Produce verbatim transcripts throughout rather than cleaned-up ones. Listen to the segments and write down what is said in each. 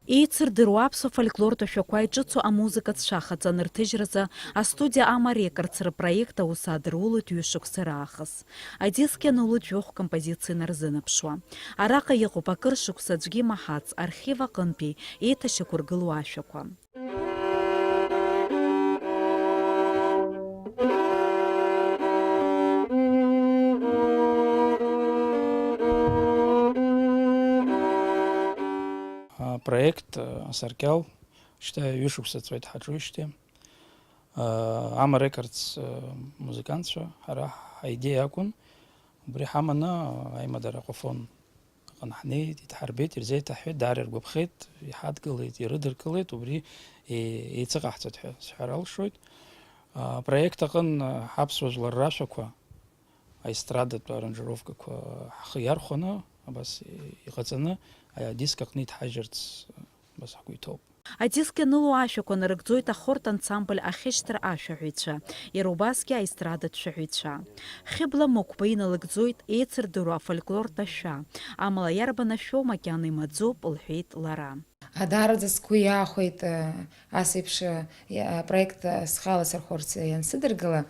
Еицырдыруа аԥсуа фольклортә ашәақәа иҿыцу амузыкатә шәахаҵа анырҭыжьразы астудиа Ама Рекордс рпроект аус аадырулоит ҩышықәса раахыс. Адиск ианылоит жәохә композициа инарзынаԥшуа. Араҟа иҟоуп акыр шықәса аӡәгьы имаҳац архив аҟынтәи еиҭашьақәыргылоу ашәақәа. Апроект, э, асаркьал, шьҭа ҩышықәса ҵуеит ҳаҿуижьҭеи. Э, Ама Рекордс, э, музыкантцәа, ҳара ҳаидеиа акәын, убри ҳаманы, э, аимадара Аҟәафон аҟны ҳнеит, идҳарбеит, ирзеиҭаҳҳәеит, даара иргәаԥхеит, иҳадгылеит, ирыдыркылеит, убри е-, еицыҟаҳҵоит ҳәа сҳәар алшоит. Апроект аҟын, э, ҳаԥсуа жәлар рашәақәа, аестрадатә аранжировкақәа ҳхы иархәаны, абас иҟаҵаны, адиск аҟны иҭҳажьырц, абас ҳгәы иҭоуп. Адиск ианыло ашәақәа нарыгӡоит ахортә ансамбль Ахьышьҭра ашәаҳәаҩцәа, иара убасгьы аестрадатә шәаҳәаҩцәа. Хьыбла Мықәба иналыгӡоит еицырдыруа афольклортә ашәа, амала иарбан ашәоу макьана имаӡоуп, лҳәеит лара. Даараӡа сгәы иахәеит, э, ас еиԥш, э, иа-, апроект, э, схала сырхәарц иансыдыргыла.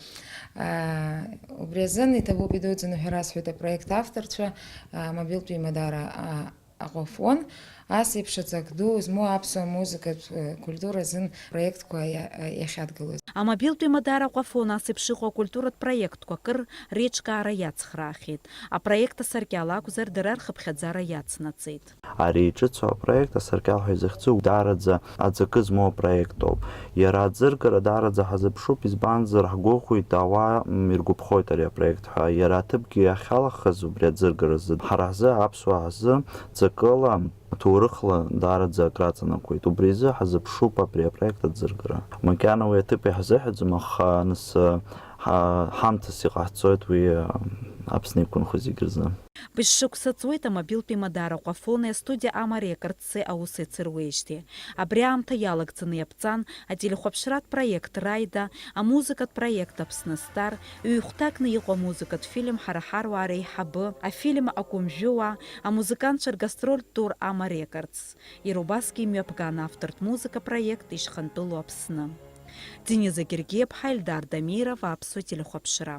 Э, убри азын иҭабуп идуӡӡаны ҳәа расҳәоит апроект авторцәа, э, амобилтә еимадара, а, Аҟәафон, ас еиԥш аҵак ду змоу аԥсуа музыкатә, э, культура азын проектқәа иа-, э, иахьадгылоз. Амобилтә еимадара Аҟәафон ас еиԥш иҟоу акультуратә проектқәа акыр реиҿкаара иацхраахьеит. Апроект асаркьал акәзар, дара рхыԥхьаӡара иацнаҵеит. Ари иҿыцу апроект асаркьал ҳәа изыхьӡу даараӡа аҵакы змоу апроект ауп. Иара аӡыргара даараӡа ҳазыԥшуп, избанзар, ҳгәыӷуеит, ауаа, м, иргәаԥхоит ари апроект ҳәа. Иара аҭыԥгьы иахьалахаз убри аӡыргаразы, ҳара ҳзы, аԥсуаа ҳзы, ҵакыла, ҭоурыхла даараӡа акраҵанакуеит. Убри азы ҳазыԥшуп абри апроект аӡыргара. Макьана уи аҭыԥ иаҳзыҳәаӡом, аха нас, ҳа-, ҳамҭас иҟаҳҵоит уи, Аԥсны иқәынхо зегь рзы. Быжь шықәса ҵуеит амобилтә еимадара Аҟәафони астудиа Ама Рекордси аус еицыруеижьҭеи. Абри аамҭа иалагӡаны иаԥҵан ателехәаԥшратә проект Раида, амузыкатә проект Аԥсны Стар, ҩ-хәҭакны иҟоу амузыкатә фильм Ҳара ҳаруаа реиҳабы, афильм Акәымжәыуаа, амузыкантцәа ргастрольтә тур Ама Рекордс. Иара убасгьы имҩаԥган автортә музыка проект Ишьхантәылоу Аԥсны. Дениза Гергиаԥҳа, Ельдар Дамиров, Аԥсуа телехәаԥшра.